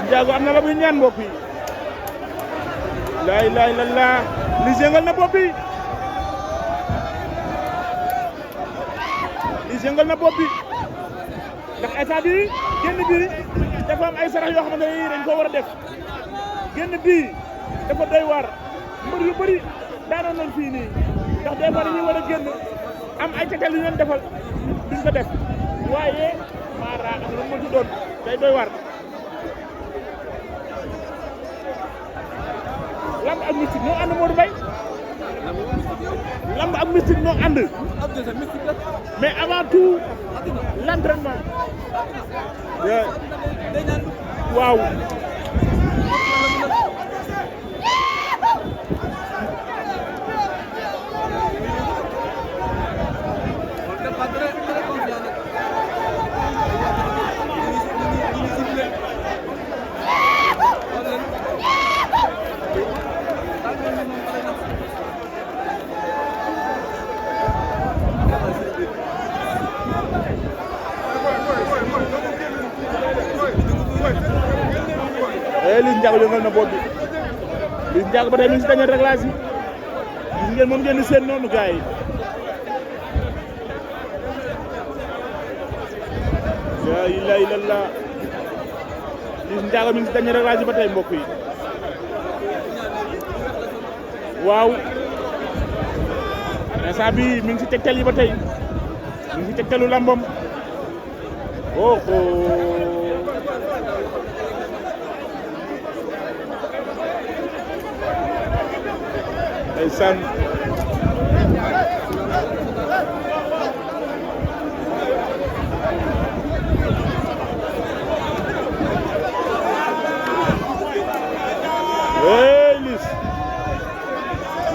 Ndiago am na la muy ñaan mbokk yi laa ilaaha illallaah Liss yëngal na bopp bi Liss yëngal na bopp bi ndax état bi génn bi dafa am ay sarax yoo xamante ne dañ ko war a def génn bii dafa doy waar mbër yu bëri daanoon nañ fii nii ndax des fois dañuy war a génn am ay tegal yu leen defal duñ ko def waaye Mara ak lu mu ci doon day doy waar. lamb ak mystique ñoo ànd Modou Mbaye lamb ak mystique ñoo ànd mais avant tout l'entraînement waaw Liss Ndiago yëngal na bopp bi Liss Ndiago ba tey mi ngi si dernier réglage yi gis ngeen moom ngeen di seen noonu gars yi laa ilaaha illallaah Liss Ndiago mi ngi si dernier réglage yi ba tey mbokk yi waaw instant bi mi ngi si tegtal yi ba tey mi ngi si tegtalu lambam oh ndeysaan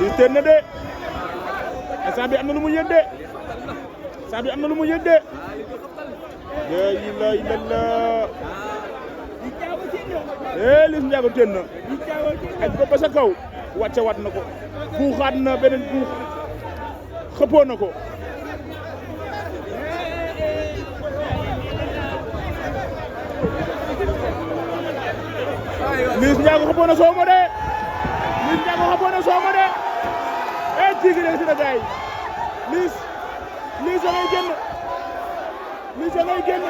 Liss teel na de instant bi am na lu mu yëg de instant bi am na lu mu yëg de la ilaha illallah Liss Ndiago teel na aj ko ba sa kaw wàcce waat na ko buuxaat na beneen buux xëppoo na ko Liss Ndiago xëppoo na soomo de Liss Ndiago xëppoo na soomo de tigi de si na gaay Liss a ngay génn Liss a ngay génn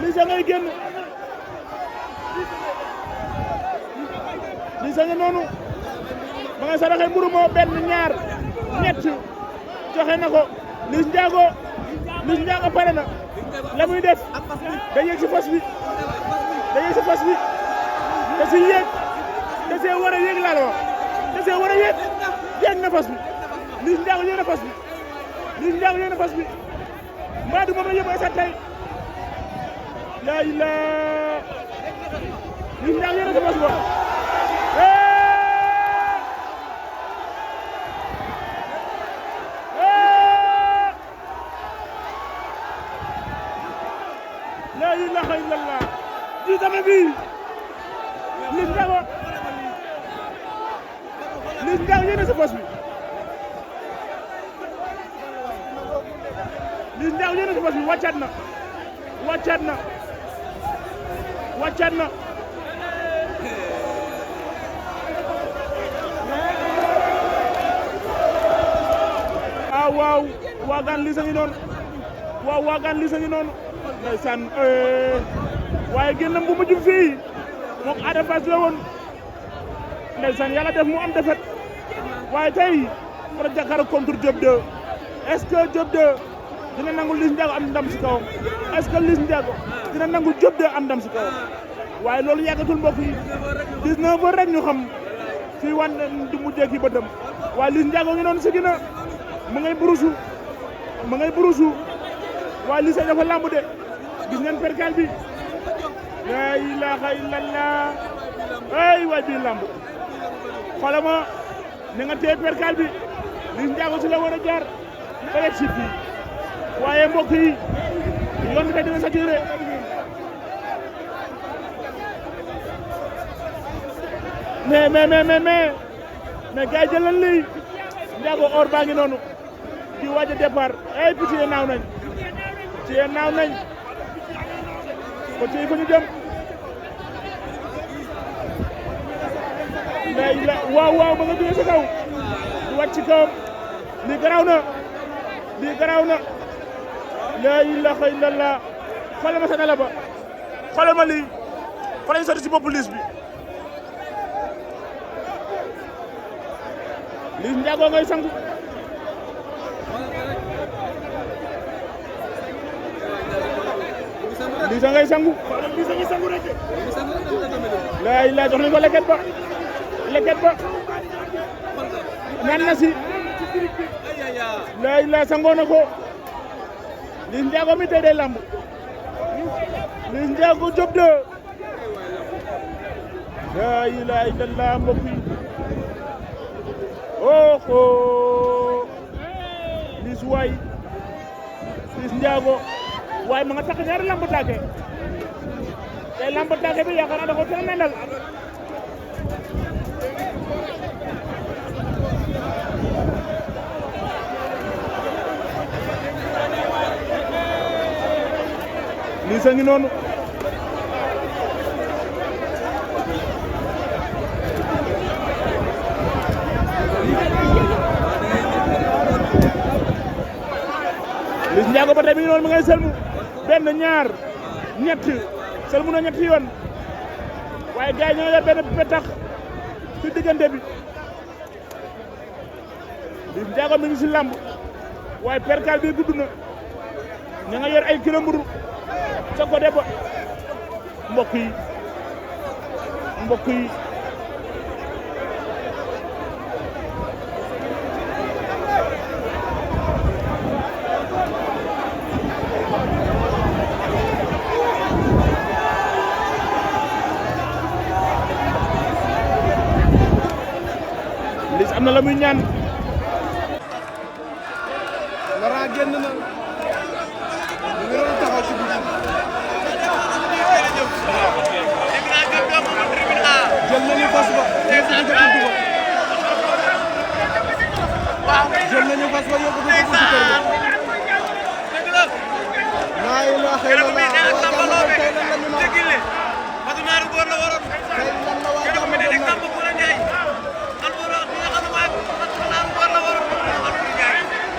Liss a ngay génn Liss a ngi noonu ma nga saraxe mburu moo benn ñaar ñett joxe na ko Liss Ndiago pare na la muy def da yéeg si fas bi da si yéeg da see war a yéeg laa la wax da see war a yéeg na fas bi Liss Ndiago yéeg na fas bi Liss Ndiago yéeg na fas bi mbaa du moom la yóbbu ay sa tey laa ilaa Liss Ndiago yéeg na fas ba laa ilaaha illallah di dama bi Liss Ndiago yéeg na sa fas bi Liss Ndiago yéeg na sa fas bi wàccaat na waaw waagaan Liss a ngi noonu waagaan Liss a ngi noonu ndeysaan waaye génnam bu mujj fii moom Ada Fass la woon ndeysaan yàlla def mu am defet waaye tey war a jàkkaarloo contre Diop 2 est-ce que Diop 2 dina nangu Liss Ndiago am ndam si kawam est-ce que Liss Ndiago dina nangu Diop 2 am ndam si kawam waaye loolu yàggatul mbokk yi 19 heures rek ñu xam fii wan du mujjee ki bëtam waaye Liss Ndiago ngi noonu si gina mu ngay burusu waaye Liss dafa lamb de gis ngeen perkal bi la ilaha illallah ay waay bii lamb xoolama ni nga téye perkal bi Liss Ndiago si la war a jaar ba yegg si fii waaye mbokk yi yoon bi tey dina saturé mais gars yi jëlal lii Ndiago or baa ngi noonu di waaj a départ ay picc yi naaw nañ ko ci fa ñu jëm waaw waaw ba nga jógee sa kaw di wàcc ci kawam lii garaaw na la ilaha illallah xoolal ma sa dala ba xoolal ma lii fa lañ sotti si bopp liis bi Liss Ndiago ngay sangu Liss ngay sangu Liss ngay sangu rek la ilaha jox nañ ko leket ba naan na si la ilaha sangoo na ko Liss Ndiago mi tey day lamb Liss Ndiago Diop de la ilaha illallah mbokk yi oh Liss waay Liss Ndiago waaye ma nga tax ñaari lamb taake tey lamb taake bi yaakaar naa da ko fexe nandal Liss a ngi noonu Liss Ndiago ba tey mi ngi noonu mi ngay sëlmu benn ñaar ñett sëlmu na ñetti yoon waaye gars yi ñoo yor benn petax ci diggante bi Liss Ndiago mi ngi si lamb waaye perkal bi gudd na ña nga yor ay kilo mburu sa côté ba mbokk yi Liss am na la muy ñaan Laurent génn na ñu ngi doon taxaw ci biir jël nañu fas ba jël nañu fas ba yóbbu ko ci kër ga laa ilaaha illallah tey lan la ñu naan tey lan la waa jàmm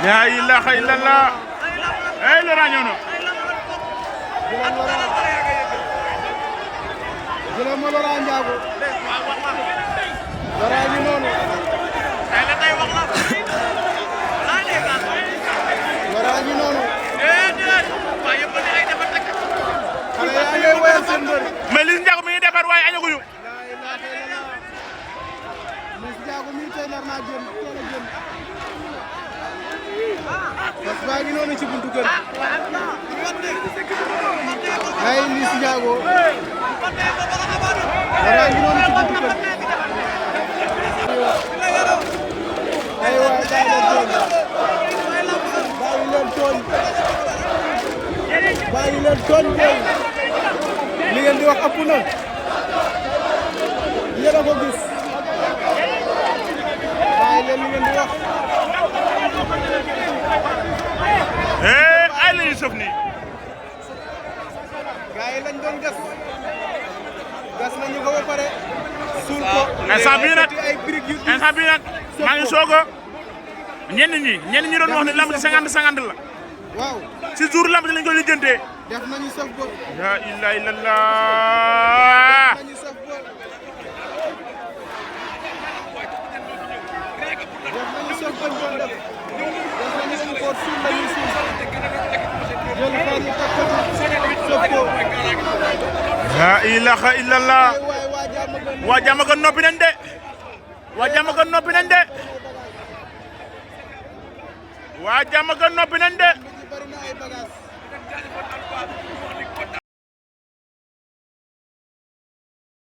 la ilaha illallah ay Laurent ñëw na jëlal ma Laurent Ndiago Laurent ñu noonu Laurent ñu noonu xale yaa ngay woyal seen mbër mais Liss Ndiago mi ngi defar waaye añaguñu Liss Ndiago mi tey nar naa génn teel a génn fas baa ngi noonu ci buntu kër ay Liss Ndiago Laurent ngi noonu ci buntu kër ay waay bàyyi leen tooñ li ngeen di wax ëpp na yéen a ko gis bàyyi leen li ngeen di wax ay la ñuy sëf nii gars yi lañ doon gas nañu ko ba pare suul ko instant bii nag maa ngi soog a ñenn ñi doon wax ne lamb ci 50-50 la waaw ci jour lamb ci lañ koy lijjantee def nañu sëf ba la ilaha illallah nañu sëf ba def nañu sëf ba doon def nañu suul ko suul nañu suul jël xaar yi takk ko sëf ko la ilaha illallah waa Diamaguène noppi nañ de waa Diamaguène noppi nañ de waa Diamaguène noppi nañ de